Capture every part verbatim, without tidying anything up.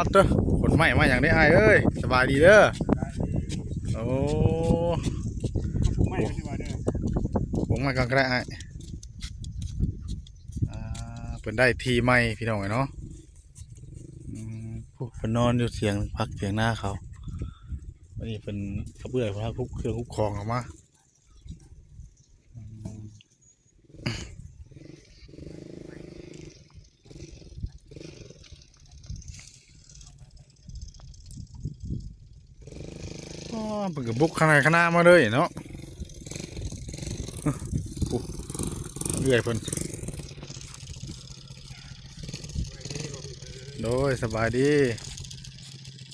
อัดเด้อ ขนไม้มาอย่างได้อ้ายเอ้ย สบายดีเด้อ โอ้ ปลูกไม้ก็สิว่าเด้อ ปลูกไม้ก่อนก็ได้อ้าย อ่า เพิ่นได้ที่ใหม่พี่น้องเอ้ยเนาะ อืม ผู้เพิ่นนอนอยู่เถียง พักเถียงนาเขา วันนี้เพิ่นกระเบื้อง เพิ่นเอาคุกเครื่องคุกของออกมา อืม อ๋อ เพิ่นก็บุกข้างในข้างหน้ามาเลยเนาะ โอ้ เอื้อยเพิ่น โดย สบายดี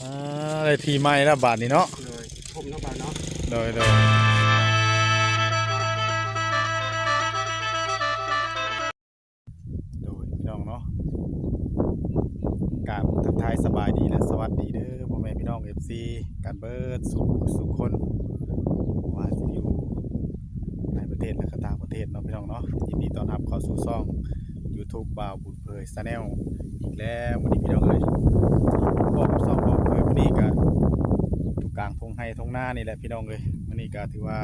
อ่า ได้ที่ใหม่แล้วบาดนี้เนาะ โดย ผมเนาะบาดเนาะ โดย โดย โดย พี่น้องเนาะ กราบทักทายสบายดีและสวัสดีเด้อ พ่อแม่พี่น้อง เอฟซี กันเบิดสู่สู่คน ว่าสิอยู่ในประเทศและก็ต่างประเทศเนาะพี่น้องเนาะ ยินดีต้อนรับเข้าสู่ช่อง YouTube บ่าวบุญเผย Channel อีกแล้ว มื้อนี้พี่น้องเอ้ย พบกับช่องบ่าวบุญเผย มื้อนี้ก็อยู่กลางทุ่งไร่ทุ่งนานี่แหละพี่น้องเอ้ย มื้อนี้ก็ถือว่า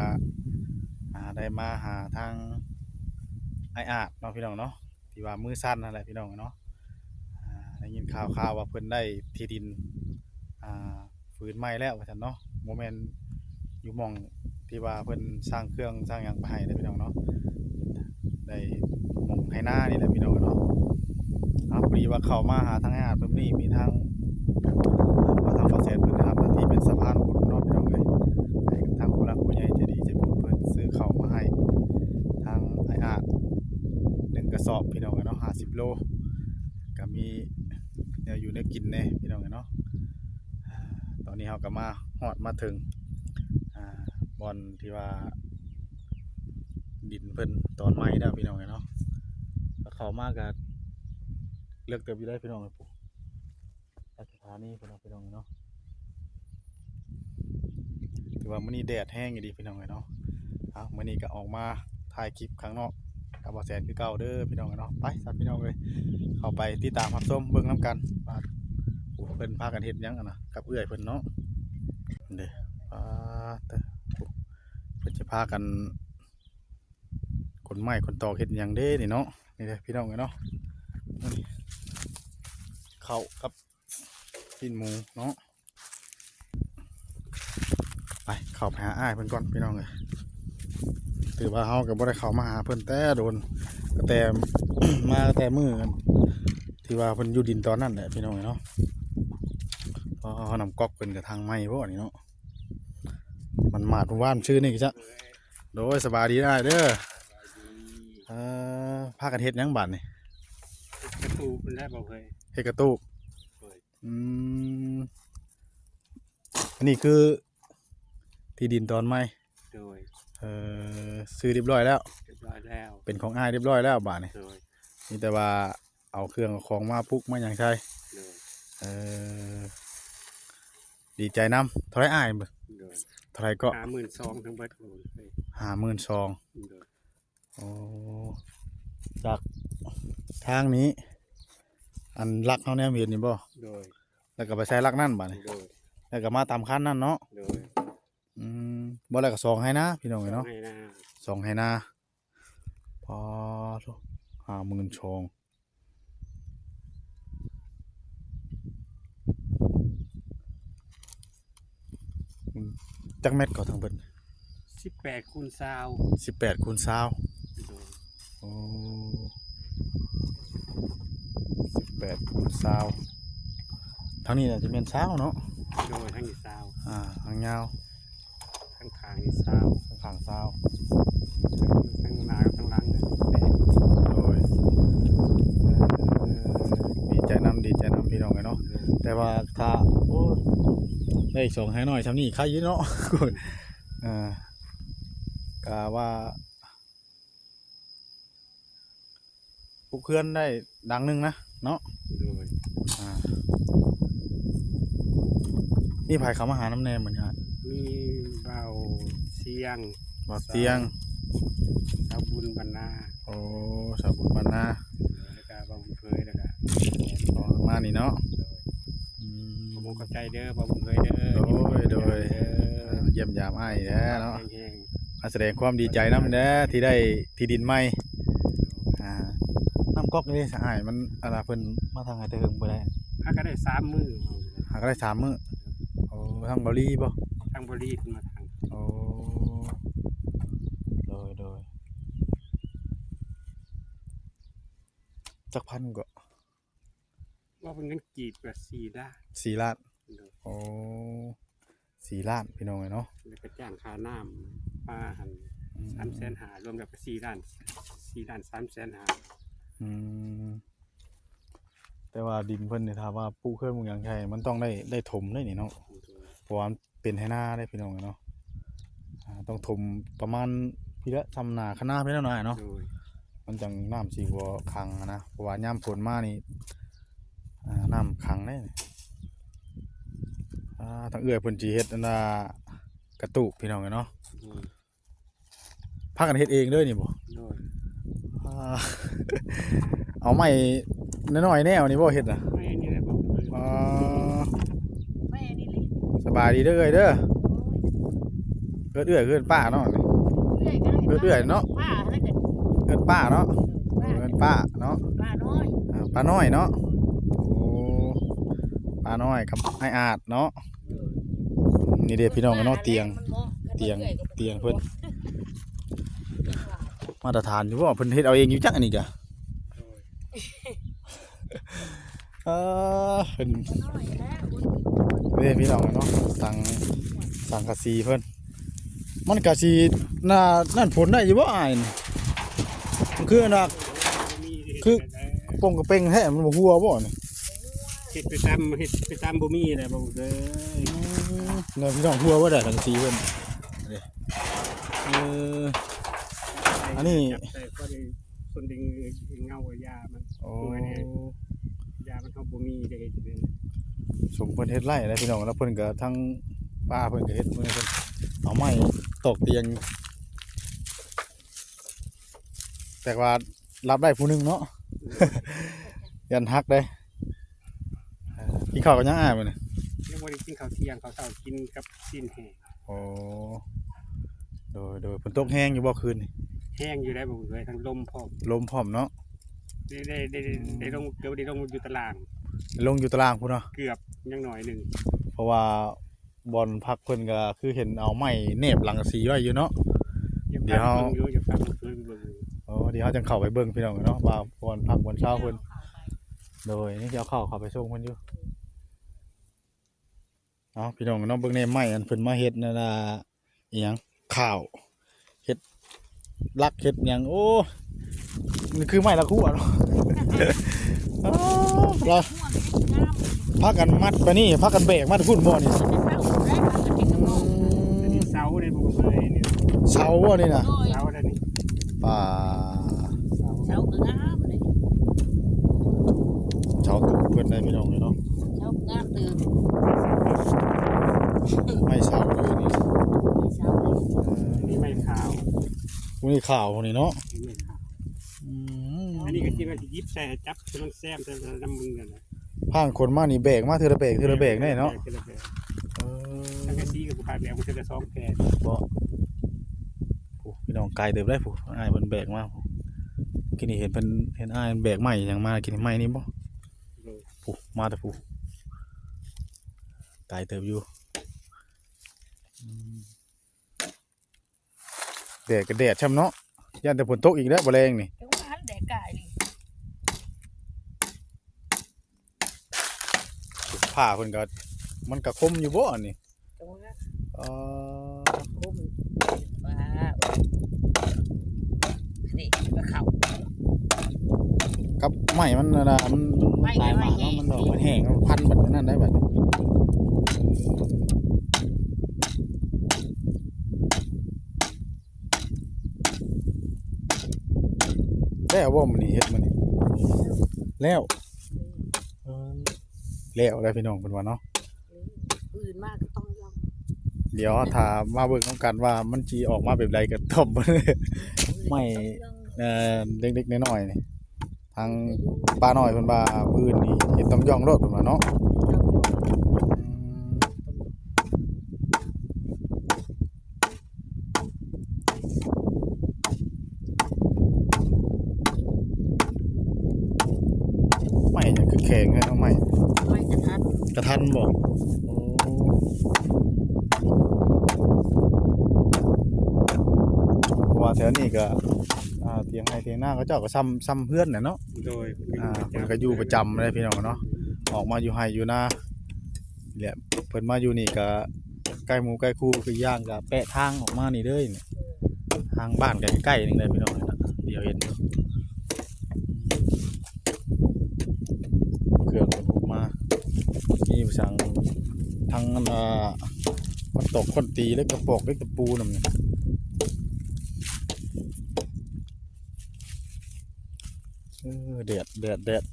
อ่า ได้มาหาทางอ้ายอาดเนาะพี่น้องเนาะ ที่ว่ามือสั่นนั่นแหละพี่น้องเนาะ อ่า ได้ยินข่าวๆว่าเพิ่นได้ที่ดิน อ่า ผืนใหม่แล้วว่าซั่นเนาะ บ่แม่นอยู่หม่องที่ว่าเพิ่นสั่งเครื่องสั่งหยังไปให้เด้อพี่น้องเนาะ ได้หม่องไฮ่นานี่แหละพี่น้องเนาะ เอา พอดีว่าเข้ามาหาทางอ้ายอาดเพิ่นนี่ มีทาง ว่าทางบ่าวแสนเพิ่นได้รับหน้าที่เป็นสะพานบุญเนาะพี่น้องเอ้ย ให้กับทางผู้หลักผู้ใหญ่ใจดีใจบุญเพิ่นซื้อข้าวมาให้ทางอ้ายอาด หนึ่งกระสอบพี่น้องเอ้ยเนาะ ห้าสิบโล ก็มีแนวอยู่แนวกินแน่พี่น้องเอ้ยเนาะ อ่า ตอนนี้เราก็มาฮอดมาถึง อ่า บ่อนที่ว่า ดินเพิ่นตอนใหม่แล้วพี่น้องเอ้ยเนาะ ก็เข้ามาก็เลิกเติบอยู่ได้พี่น้องเอ้ย จากสถานีพี่น้อง พี่น้องเนาะ ถือว่ามื้อนี้แดดแฮงอยู่ดีพี่น้องเอ้ยเนาะ เอา มื้อนี้ก็ออกมาถ่ายคลิปข้างนอกกับบ่าวแสนคือเก่าเด้อพี่น้องเอ้ยเนาะ ไปซะพี่น้องเอ้ย เข้าไปติดตามรับชมเบิ่งนำกันว่า โอ้ เพิ่นพากันเฮ็ดหยังอะนะ กับเอื้อยเพิ่นเนาะ เด้อ อ่า เด้อ เพิ่นสิพากันขนไม้ขนตอกเฮ็ดหยังเด้นี่เนาะ นี่เด้อพี่น้องเอ้ยเนาะ นี่ ข้าวกับ ปิ้งหมูเนาะ ไป เข้าไปหาอ้ายเพิ่นก่อนพี่น้องเอ้ย ถือว่าเฮาก็บ่ได้เข้ามาหาเพิ่นแต่โดน ก็แต่ มาแต่มื้อที่ว่าเพิ่นอยู่ดินตอนนั้นแหละพี่น้องเอ้ยเนาะ อ๋อ น้ำก๊อกเพิ่นก็ทางใหม่บ่นี่เนาะ มันมาดว่านชื่อนี่จ้ะ โดย สบายดีอ้ายเด้อ เอ่อ พากันเฮ็ดหยังบาดนี่ กระตูบมันได้บ่เคย เฮ็ดกระตูบ โดย อืม อันนี้คือที่ดินตอนใหม่ โดย เอ่อ ซื้อเรียบร้อยแล้ว เรียบร้อยแล้ว เป็นของอ้ายเรียบร้อยแล้วบาดนี่ โดย มีแต่ว่าเอาเครื่องเอาของมาปลูกมาหยังใส่ โดย เอ่อ ดีใจนำ เท่าไหร่อ้าย โดย เท่าไหร่ก็ ห้าหมื่นสองทั้งเบิด โอ้ย ห้าหมื่นสอง โดย โอ้ จากทางนี้ อันลักเฮาแนมเห็นนี่บ่ โดย แล้วก็ไปใส่ลักนั่นบาดนี่ โดย แล้วก็มาตามคันนั่นเนาะ โดย อืม บ่แล้วก็สองไฮ่นาพี่น้องเอ้ยเนาะ สองไฮ่นา สองไฮ่นา ปอโท ห้าหมื่นสอง จักเมตรก็ทั้งเบิด สิบแปดคูณซาว สิบแปดคูณซาว โดย โอ้ สิบแปดคูณซาว ทางนี้น่าจะแม่นซาวเนาะ โดย ทางนี้ซาว อ่า ทางยาว ทางข้างนี่ซาว ทางข้างซาว ทางหน้ากับทางหลังเนี่ย โดย เอ่อ ดีใจนำ ดีใจนำพี่น้องเอ้ยเนาะ แต่ว่าถ้า โอ้ ได้สองไฮ่น้อยส่ำนี้ใครอยู่เนาะ อ่า กะว่า ปลูกเฮือนได้หลังหนึ่งนะเนาะ โดย อ่า มีไผเข้ามาหานำแน่มื้อนี้ฮะ มีบ่าวเสียง บ่าวเสียง สาวบุญบรรณา โอ้ สาวบุญบรรณา แล้วก็บ่าวบุญเผย แล้วก็ อ๋อ มานี่เนาะ โดย อื ขอบใจเด้อ บ่าวบุญเอ้ยเด้อ โดย โดย เด้อ อ่า เยี่ยมยามอ้ายแหละเนาะ แฮงๆ มาแสดงความดีใจนำแหน่ที่ได้ที่ดินใหม่ อ่า น้ำก๊อกนี่สหายมัน อันน่ะ เพิ่นมาทางไหนแต่เฮิงบ่ได้ หาก็ได้สามมื้อ หาก็ได้สามมื้อ โอ้ ทางบ่าวลีบ่ ทางบ่าวลีเพิ่นมาทาง โอ้ โดย โดย จักพันก็ ว่าเป็นเงินกีบก็สี่ล้าน สี่ล้าน โดย โอ้ สี่ล้าน พี่น้องเอ้ยเนาะ แล้วก็จ้างค่าน้ำปลาหั่น อืม สามแสนห้า รวมแล้วก็สี่ล้าน สี่ล้านสามแสนห้า อืม แต่ว่าดินเพิ่นนี่ ถ้าว่าปลูกเฮือนปลูกหยังใส่ มันต้องได้ ได้ถมได้นี่เนาะ โดย เพราะว่ามันเป็นไฮ่นาเด้พี่น้องเอ้ยเนาะ อ่า ต้องถมประมาณพี้ละ ส่ำหน้าคะนาพี้ละหน่อยเนาะ โดย มันจั่งน้ำสิบ่ขังหั้นนะ เพราะว่ายามฝนมานี่ อ่า น้ำขังเด้ อ่า ทางเอื้อยเพิ่นสิเฮ็ดอันน่ะกระตูบพี่น้องเอ้ยเนาะ โดย พากันเฮ็ดเองเด้อนี่บ่ โดย อ่า เอาไม้น้อยๆแนวนี่บ่เฮ็ดน่ะ ไม้นี่แหละบ่ อ่า ไม้อันนี้แหละ สบายดีเด้อเอื้อยเด้อ โอ้ย เอื้อย เอื้อย เอื้อยป้าเนาะ เอื้อยก็ได้ เอื้อย เอื้อยเนาะ ป้าแล้วกัน เอื้อยป้าเนาะ ป้า เอื้อยป้าเนาะ ป้าน้อย อ่า ป้าน้อยเนาะ โอ้ ป้าน้อยกับอ้ายอาดเนาะ นี่เด้พี่น้องเนาะ เตียง เตียง เตียงเพิ่น มาตรฐานอยู่บ่ เพิ่นเฮ็ดเอาเองอยู่จักอันนี้กะ เออ เพิ่น เด้พี่น้องเนาะ สัง สังกะสีเพิ่น มันกะสิ น่า นั่นผลได้อยู่บ่อ้ายนี่ มันคืออันน่ะ คือกระปงกระเปงแท้ มันบ่หัวบ่นี่ เฮ็ดไปตาม เฮ็ดไปตามบ่มีแหละบ่าวเอ้ย อืม เนี่ยพี่น้องหัวบ่ได้สังกะสีเพิ่น เออ อันนี้ จับใส่ก็ได้ ส่วนดึงเงากับยามัน โอ้ ตัวนี้ ยามันเฮาบ่มีได้เฮ็ดเลย สมเพิ่นเฮ็ดไร่แล้วพี่น้อง แล้วเพิ่นก็ทั้งป้าเพิ่นก็เฮ็ด เพิ่น เพิ่นเอาไม้ตอกเตียง แต่ว่ารับได้ผู้หนึ่งเนาะ ยันหักเด้ เออ กินข้าวกันยังอ้ายมื้อนี้ ยังบ่ได้กินข้าวเที่ยง ข้าวเช้ากินกับซีนแห้ง โอ้ โดย โดย ฝนตกแฮงอยู่บ่คืนนี่ แฮงอยู่ได้บ่าวเอ้ย ทั้งลมพร้อม ลมพร้อมเนาะ ได้ ได้ ได้ ได้ลง เกือบได้ลงอยู่ตาราง ลงอยู่ตารางพุ้นเนาะ เกือบ ยังหน่อยหนึ่ง เพราะว่าบ่อนพักเพิ่นก็คือเห็นเอาไม้แนบหลังกะสีไว้อยู่เนาะ อยู่ เดี๋ยว ฟังเบิ่งอยู่ อยู่ฟังเบิ่งอยู่ โอ้ เดี๋ยวเราจั่งเข้าไปเบิ่งพี่น้องเนาะ ว่าบ่อนพักบ่อนเช้าเพิ่น โดย นี่สิเอาข้าวเข้าไปส่งเพิ่นอยู่ เอาพี่น้องเนาะ เบิ่งแหน่ไม้อันเพิ่นมาเฮ็ดนั่นน่ะ อิหยัง ข้าว เฮ็ดลักเฮ็ดหยัง โอ้ นี่คือไม้ละขั้วเนาะ อ้าว ละ พากันมัดไปนี่ พากันแบกมาแต่พุ้นบ่นี่ อันนี้เสาได้บ่เอ้ยเนี่ย เสาบ่นี่น่ะ โดย เสาได้นี่ ป่า เสาก็งามเลย เสาตูบเพิ่นได้พี่น้องเอ้ยเนาะ เสาก็งามเติบ ไม้เสาเลยนี่ เสาเลย เออ นี่ไม้ขาว พวกนี้ขาวพวกนี้เนาะ นี่ไม้ขาว อืม อันนี้ก็สิมาสิหยิบใส่จับให้มันแซมใส่น้ำมือกันนะ พากันขนมานี่แบกมาเทื่อละแบกเทื่อละแบกแน่เนาะ เทื่อละแบก เออ สังกะสีก็บ่กล้าแบก มันเทื่อละสองแผ่น บ่ ผู้พี่น้องไกลเติบได้ผู้ อ้ายเพิ่นแบกมาผู้ กินนี่เห็นเพิ่น เห็นอ้ายแบกไม้หยังมา กินไม้นี่บ่ โดย ผู้ มาแต่ผู้ ไกลเติบอยู่ อืม แดดก็แดดช่ำเนาะ ย่านแต่ฝนตกอีกแล้วบ่แลงนี่ จังหวะหันแดดกายนี่ ผ้าเพิ่นก็ มันก็คมอยู่บ่อันนี้ จังหวะ เอ่อ คม ว้าว นี่ก็เข้า กับไม้มันนั่นน่ะ มัน มัน ไม้ ตายหมาก ไม้ เนาะ มันดอกมันแห้ง มันพันบัดนั้นได้บัดนี้ แล้วบ่มื้อนี้เฮ็ดมื้อนี้ แล้ว เออ แล้วแล้วพี่น้องเพิ่นว่าเนาะ อื่นมากก็ต้องยอม เดี๋ยวถ้ามาเบิ่งนำกันว่ามันสิออกมาแบบใดก็ตอบ ไม่ เอ่อ เล็กๆน้อยๆนี่ ทางป้าน้อยเพิ่นว่ามื้ออื่นนี่เฮ็ดต้มยองโลดเพิ่นว่าเนาะ อืม แม่นเอาไม้ ไม้กระทัน กระทันบ่ โอ้ เพราะว่าแถวนี้ก็ อ่า เถียงไร่เถียงนาเขาเจ้าก็ซ่ำ ซ่ำเฮือนน่ะเนาะ โดย อ่า เพิ่นก็อยู่ประจำเลยพี่น้องเนาะ ออกมาอยู่ไร่อยู่นา นี่แหละ เพิ่นมาอยู่นี่ก็ใกล้หมู่ใกล้ครู คืออย่างก็แปะทางออกมานี่เลยนี่ ทางบ้านก็ใกล้ๆ นึงเลยพี่น้องนะ เดี๋ยวเห็นอยู่ เครื่องบรรทุกมา มีอยู่สั่งทั้ง อ่า คนตอกคนตี เหล็กกระปอก เหล็กตะปูนำนี่ เออ แดด แดด แดด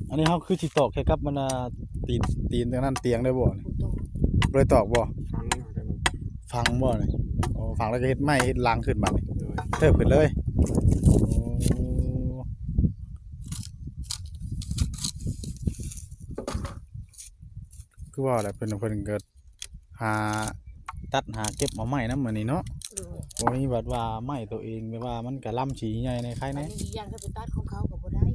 อันนี้เฮาคือสิตอกใส่กับมัน อ่า ตีน ตีนตรงนั้นเตียงได้บ่นี่ บ่ได้ตอกบ่ ฝังเอาได้บ่ ฝังบ่นี่ อ๋อ ฝังแล้วก็เฮ็ดไม้เฮ็ดรางขึ้นบัดนี้ โดย เทิบขึ้นเลย โอ้ คือว่าแหละ เพิ่น เพิ่นก็หาตัดหาเก็บเอาไม้นำมื้อนี้เนาะ โดย บ่มีบัดว่าไม้ตัวเอง แบบว่ามันก็ลำสิใหญ่ในไคแหน่ อันนี้อีกอย่าง ถ้าไปตัดของเขาก็บ่ได้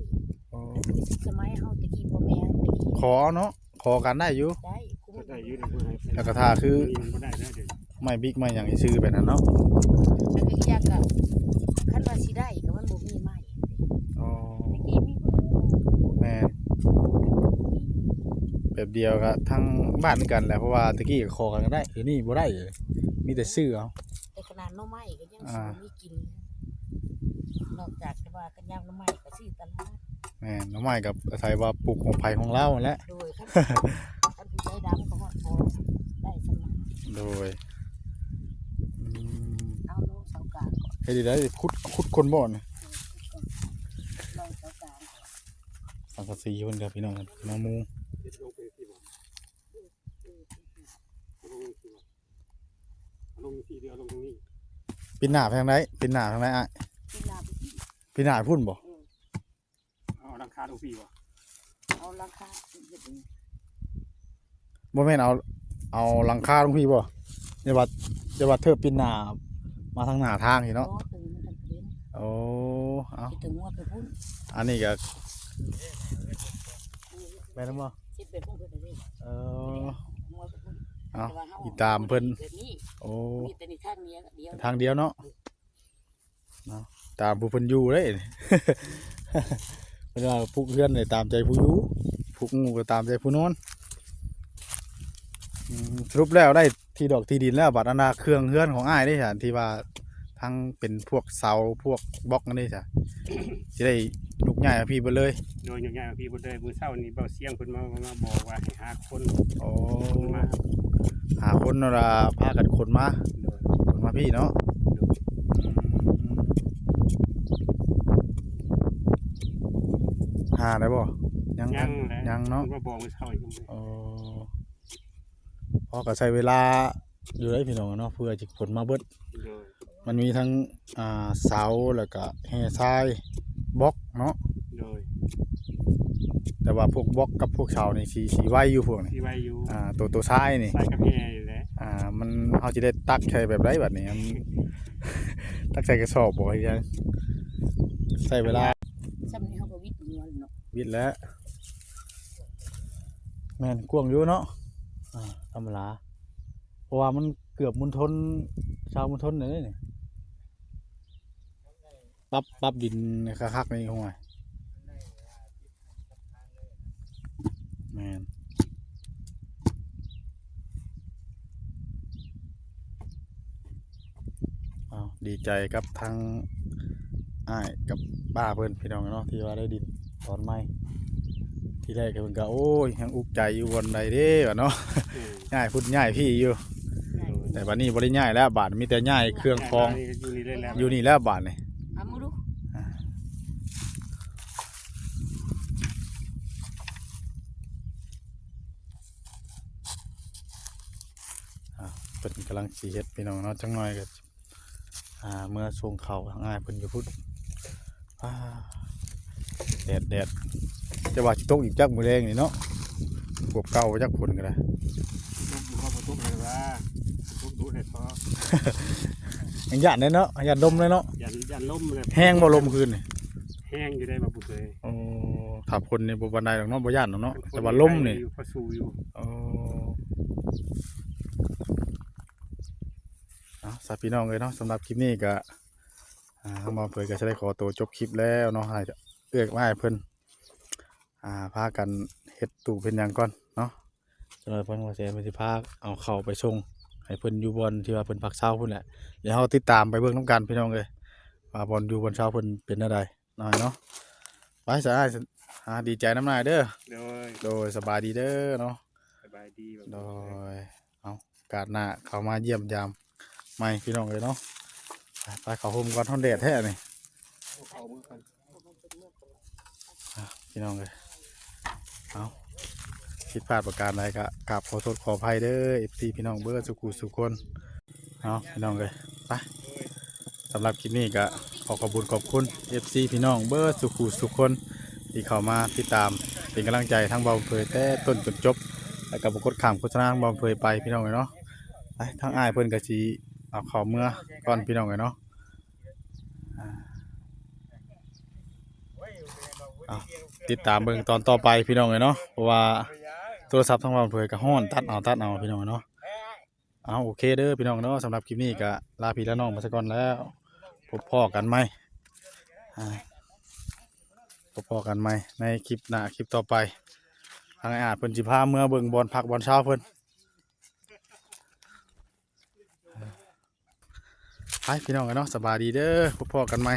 อ๋อ คือสมัยเฮาตะกี้ พ่อแม่ตะกี้ ขอเนาะ ขอกันได้อยู่ ได้ คุม ก็ได้อยู่ในเมืองไทย แล้วก็ถ้าคือ นี่มันบ่ได้แล้วเดี๋ยว ไม้บิ๊กไม้หยังซื้อไปนั่นเนาะ แล้วก็อีกอย่างก็ คันว่าสิได้ก็มันบ่มีไม้ อ๋อ ตะกี้มีบ่ แม่น แบบเดียวกับทั้งบ้านคือกันแหละ เพราะว่าตะกี้ก็ขอกันก็ได้ เดี๋ยวนี้บ่ได้เลย มีแต่ซื้อเอา แต่ขนาดหน่อไม้ก็ยัง อ่า สิบ่มีกิน นอกจากจะว่ากันยามหน่อไม้ก็ซื้อตลาด แม่น หน่อไม้ก็อาศัยว่าปลูกของไผของลาวนั่นแหละ โดย คัน คันผู้ใจดำก็ฮอดพอได้สำนัก โดย อืม เอาลงเสากลางก่อน เฮ็ดได้ ขุด ขุดคนบ่อนนี่ เออ ขุดก่อน ลองเสากลางก่อน สังกะสีเพิ่นครับพี่น้อง มามุง เอาลงสี่บ่ เอาลงสี่เดียว เอาลงตรงนี้ ปีนหน้าไปทางใด ปีนหน้าทางใดอ้าย ปีนหน้าไปที่ ปีนหน้าไปพุ่นบ่ เออ เอาหลังคาลงสี่บ่ เอาหลังคาเฮ็ดเอง บ่แม่นเอา เอาหลังคาลงพี่บ่ อย่าว่า อย่าว่าเทิบปีนหน้ามาทางหน้าทางนี่เนาะ บ่ ตัวนี้มันต้องเป็น โอ้ เอา สิถึงงวดไปพุ่น อันนี้ก็ แม่นบ่ สิไปพุ่นเพิ่นเลย เออ งวดไปพุ่น เอา แต่ว่าเฮา ติดตามเพิ่น แบบนี้ โอ้ มีแต่นี่ทางเดียว ทางเดียวเนาะ เนาะ ตามผู้เพิ่นอยู่เด้ เพิ่นว่าปลูกเฮือนนี่ตามใจผู้อยู่ ปลูกหมู่ก็ตามใจผู้นอน อืม สรุปแล้วได้ที่ดอกที่ดินแล้ว บัดอันน่ะเครื่องเฮือนของอ้ายเด้ซะ ที่ว่าทั้งเป็นพวกเสาพวกบล็อกนั่นเด้ซะ สิได้ยกย้ายมาพี่เบิดเลย โดยยกย้ายมาพี่เบิดเลย มื้อเช้านี้เบาเสียงเพิ่นมา มาบอกว่าให้หาคน โอ้ คนมา หาคนนั่นล่ะพากันขนมา โดย ขนมาพี่เนาะ โดย อืม หาได้บ่ ยัง ยังแหละ ยังเนาะ เพิ่นมาบอกมื้อเช้าอีก โอ้ พอก็ใช้เวลาอยู่ได้พี่น้องเนาะ เพื่อจะขนมาเบิด โดย มันมีทั้ง อ่า เสา แล้วก็แห่ทราย บล็อกเนาะ โดย แต่ว่าพวกบล็อกกับพวกเสานี่สิ สิไวอยู่พวกนี้ สิไวอยู่ อ่า ตัว ตัวทรายนี่ ทรายกับแห่นี่แหละ อ่า มัน เฮาสิได้ตักใส่แบบใดบัดนี้ มัน ตักใส่กระสอบบ่ อีหยัง ใช้เวลา ส่ำนี้เฮาก็วิดหัวเนาะ วิดแล้ว แม่นกว้างอยู่เนาะ อ่า ธรรมดา เพราะว่ามันเกือบมณฑล ชาวมณฑลเลยนี่ ปรับ ปรับดินคักๆ นี่ห่วย แม่น เอา ดีใจกับทั้งอ้ายกับป้าเพิ่นพี่น้องเนาะ ที่ว่าได้ดินตอนใหม่ ทีแรกเพิ่นก็ โอ้ย ยังอุกใจอยู่ บ่อนใดเด้วะเนาะ อืม ย้ายพุ้นย้ายพี้อยู่ แต่บัดนี้บ่ได้ย้ายแล้ว บาดมีแต่ย้ายเครื่องของ อยู่นี่เลยแล้ว อยู่นี่แล้วบาดนี้ เอามาดู อ่า อ่า เพิ่นกำลังสิเฮ็ดพี่น้องเนาะ จักหน่อยก็ อ่า เมือส่งข้าวทางอ้ายเพิ่นอยู่พุ้น อ่า แดด แดด จะว่าสิตกอีกจักมื้อแลงนี่เนาะ กวบเก่าบ่จักฝนก็ได้ ตกอยู่ เขาบ่ตกเลยว่า ตก รู้เลยเพราะ ยังย่านเลยเนาะ ย่านลมเลยเนาะ ยันยันลมเลย แห้งบ่ลมคืนนี่ แห้งอยู่ได้บ่ผู้เคย โอ้ถ้าฝนนี่บ่ปานใดดอกเนาะ บ่ย่านดอกเนาะ แต่ว่าลมนี่ อยู่พอสูอยู่ โอ้เอาซะพี่น้องเอ้ยเนาะ สำหรับคลิปนี้ก็ อ่า ทางบ่าวเผยก็จะได้ขอตัวจบคลิปแล้วเนาะ ให้เอื้อยมาให้เพิ่น อ่า พากันเฮ็ดตู้เพิ่นหยังก่อนเนาะ จักหน่อยเพิ่นว่าสิ เพิ่นสิพาเอาเข้าไปส่ง ให้เพิ่นอยู่บ่อนที่ว่าเพิ่นพักเซาพุ้นแหละ เดี๋ยวเฮาติดตามไปเบิ่งนำกันพี่น้องเอ้ย ว่าบ่อนอยู่บ่อนเซาเพิ่นเป็นแนวใด หน่อยเนาะ ไปซะอ้าย อ่า ดีใจนำนายเด้อ โดย โดยสบายดีเด้อเนาะ สบายดีบ่ โดย เอาโอกาสหน้าเข้ามาเยี่ยมยามใหม่พี่น้องเอ้ยเนาะ ไป ไปเข้าโฮมก่อน ฮ้อนแดดแท้นี่ เอามือก่อน อ่ะ พี่น้องเอ้ย เอา ผิดพลาดประการใดก็กราบขอโทษขออภัยเด้อ เอฟซี พี่น้องเบิดสุขุสุขคน เอา พี่น้องเอ้ย ไป สำหรับคลิปนี้ก็ขอขอบคุณขอบคุณ เอฟซี พี่น้องเบิดสุขุสุขคน ที่เข้ามาติดตามเป็นกำลังใจทางบ่าวเผยแต่ต้นจนจบ แล้วก็บ่กดข้ามโฆษณาทางบ่าวเผยไปพี่น้องเอ้ยเนาะ ไป ทางอ้ายเพิ่นก็สิเอาเข้าเมือก่อนพี่น้องเอ้ยเนาะ อ่า เอา ติดตามเบิ่งตอนต่อไปพี่น้องเอ้ยเนาะ เพราะว่าโทรศัพท์ทางบ่าวเผยก็ฮ้อน ตัดเอาตัดเอาพี่น้องเอ้ยเนาะ เอา โอเคเด้อพี่น้องเนาะ สำหรับคลิปนี้ก็ลาพี่ลาน้องไปซะก่อนแล้ว พบพ้อกันใหม่ อ่า พบพ้อกันใหม่ในคลิปหน้าคลิปต่อไป ทางอ้ายอาจเพิ่นสิพาเมือเบิ่งบ่อนพักบ่อนเซาเพิ่น ไปพี่น้องเอ้ยเนาะ สบายดีเด้อ พบพ้อกันใหม่